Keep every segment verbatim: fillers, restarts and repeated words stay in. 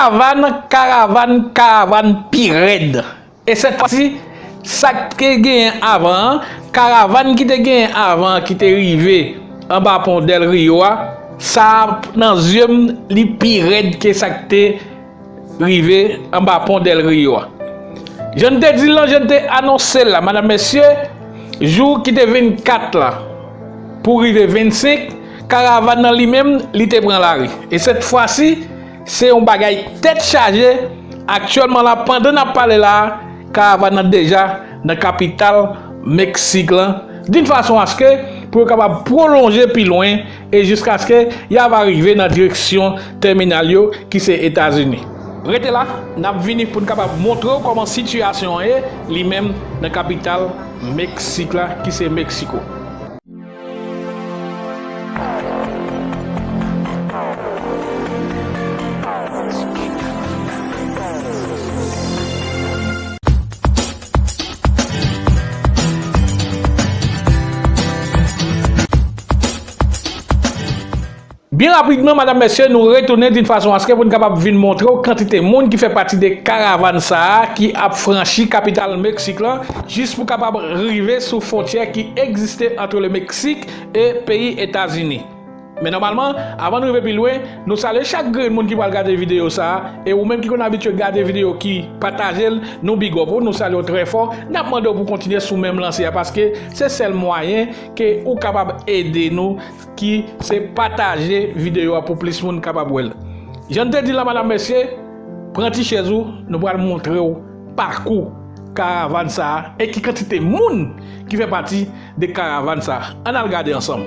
Karavàn, karavàn, karavàn pi rèd. E sèt fwa si, sa k te genyen avan an, karavàn ki te genyen avan an ki te rive anba pon Del Rio a, sa a, nan zye m, li pi rèd ke sa k te rive anba pon Del Rio a. Jan n te di l lan, jan n te anonse l la, madanm, mesye, jou ki te vennkat la, pou rive vennsenk, karavàn nan li menm, li te pran lari. E sèt fwa si, se yon bagay tèt chaje. Aktyèlman la, pandan n ap pale la a, karavàn nan deja nan kapital Meksik lan, d'une façon à ce que pou yo kapab pwolonje pi lwen e jiskaske y ava rive nan direksyon tèminal yo ki se Etazini. Rete la, n ap vini pou n kapab montre w kòman sitiyasyon an ye, li menm nan kapital Meksik la, ki se Meksiko. Byen rapidman, madanm, mesye, nou retounen d'une façon à ce que pou n kapab vin montre w kantite moun ki fè pati de karavàn sa a ki ap franchi kapital Meksik lan, jis pou kapab rive sou fwontyè ki egziste entre le Mexique e peyi Etazini. Men nòmalman, avan n rive pi lwen, nou salye chak grenn moun ki pral gade videyo sa a, e ou menm ki konn abitye gade videyo ki pataje l, nou big up ou, nou salye w trè fò. N ap mande w pou kontinye sou menm lanse a, paske se sèl mwayen ke ou kapab ede nou ki se pataje videyo a pou plis moun kapab wè l. Jan n te di l la, madanm, mesye, pran ti chèz ou, nou pral montre w pakou karavàn sa a e ki kantite moun ki fè pati de karavàn sa a. Ann al gade ansanm.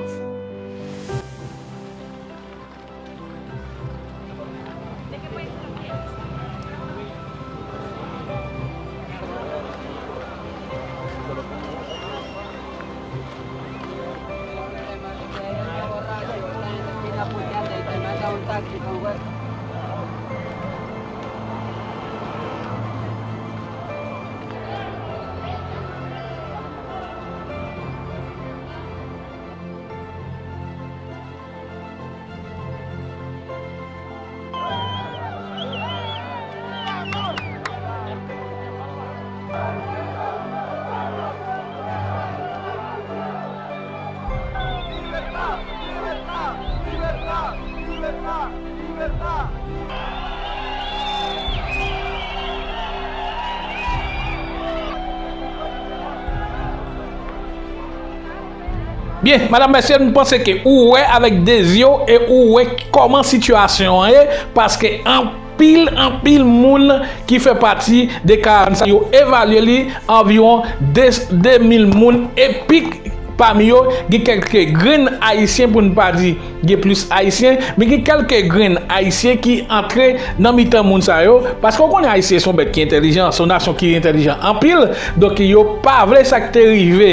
Byen, madanm, mesye, m panse ke ou wè avèk de zye w e ou wè kòman sitiyasyon an ye, paske anpil, anpil moun ki fè pati de karavàn sa, yo evalye li anviwon de, de mil moun, e pi pami yo, gen kèlke grenn Ayisyen, pou n pa di gen plis Ayisyen, men gen kèlke grenn Ayisyen ki antre nan mitan moun sa yo, paske w konnen Ayisyen se yon bèt ki entèlijan, se yon nasyon ki entèlijan anpil, donk yo pa vle sa k te rive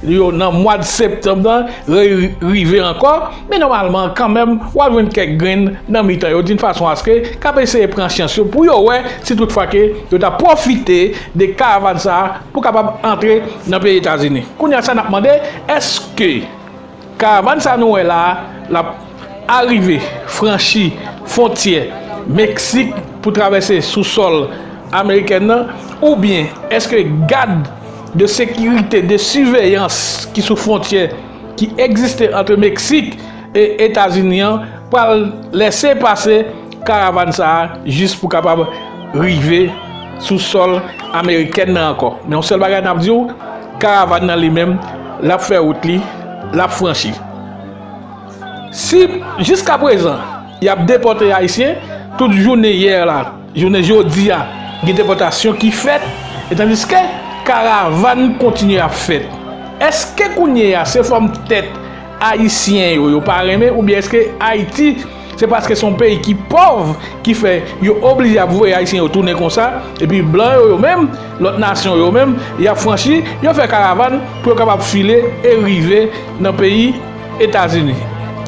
yo nan mwa de septanm nan re-, rive ankò, men nòmalman, kanmenm, w ap jwenn kèk grenn nan mitan yo, d'une façon à ce que, k ap eseye pran chans yo pou yo wè si toutfwa ke yo ta pwofite de karavàn sa a pou kapab antre nan peyi Etazini. Kounye a sa n ap mande, èske karavàn sa nou wè la a, l ap arive franchi fwontyè Meksik pou travèse sou sòl amerikèn nan, oubyen èske gad de sekirite, de siveyans ki sou fwontyè ki egziste ant Meksik e Etazini an pral lese pase karavàn sa a jis pou kapab rive sou sòl amerikèn nan ankò. Men yon sèl bagay n ap di w, karavàn nan li menm, l ap fè wout li, l ap franchi. Si jiskaprezan y ap depòte Ayisyen, tout jounen yè la, jounen jodi a, gen depòtasyon ki fèt, e tandiske karavàn kontinye ap fèt. Èske kounye a se fòm tèt Ayisyen yo, yo pa renmen, oubyen èske Ayiti, se paske se yon peyi ki pòv ki fè yo oblije ap voye Ayisyen yo tounen konsa, epi blan yo, yo menm, lòt nasyon yo menm, y ap franchi, yo fè karavàn pou yo kapab file e rive nan peyi Etazini?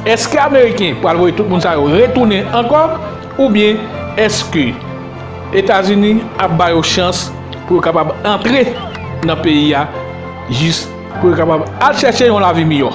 Èske Ameriken pral voye tout moun sa yo retounen ankò, oubyen èske Etazini ap ba yo chans pou yo kapab antre nan peyi a jis pou yo kapab al chèche yon lavi miyò?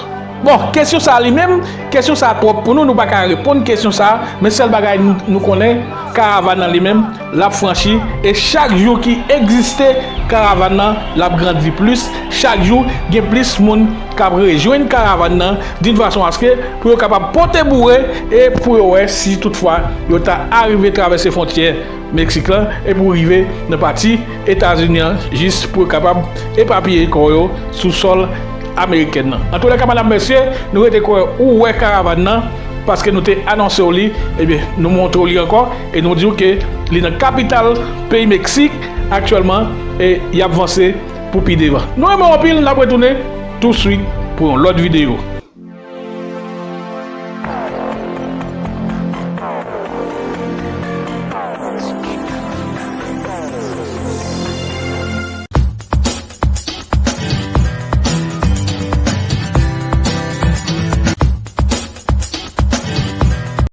Bon, kesyon sa a li menm, kesyon sa a twòp pou nou, nou pa ka reponn kesyon sa a, men sèl bagay nou, nou konnen, karavàn nan li menm, l ap franchi, e chak jou ki egziste, karavàn nan, l ap grandi plis, chak jou, gen plis moun k ap rejwenn karavàn nan, d'une façon à ce que, pou yo kapab pote boure, e pou yo wè si toutfwa, yo ta arive travèse fwontyè Meksik lan, e pou rive nan pati Etazini an, jis pou yo kapab epapiye kò yo sou sòl amerikèn nan. Antoulèka, madam, mesye, nou rete kwè ou wè karavàn nan, paske nou te anonse w li, ebyen, nou montre w li ankò, e nou di w ke li nan kapital peyi Meksik aktyèlman, e y ap vanse pou pi devan. Nou renmen w anpil, n ap retounen tou swit pou yon lòt videyo.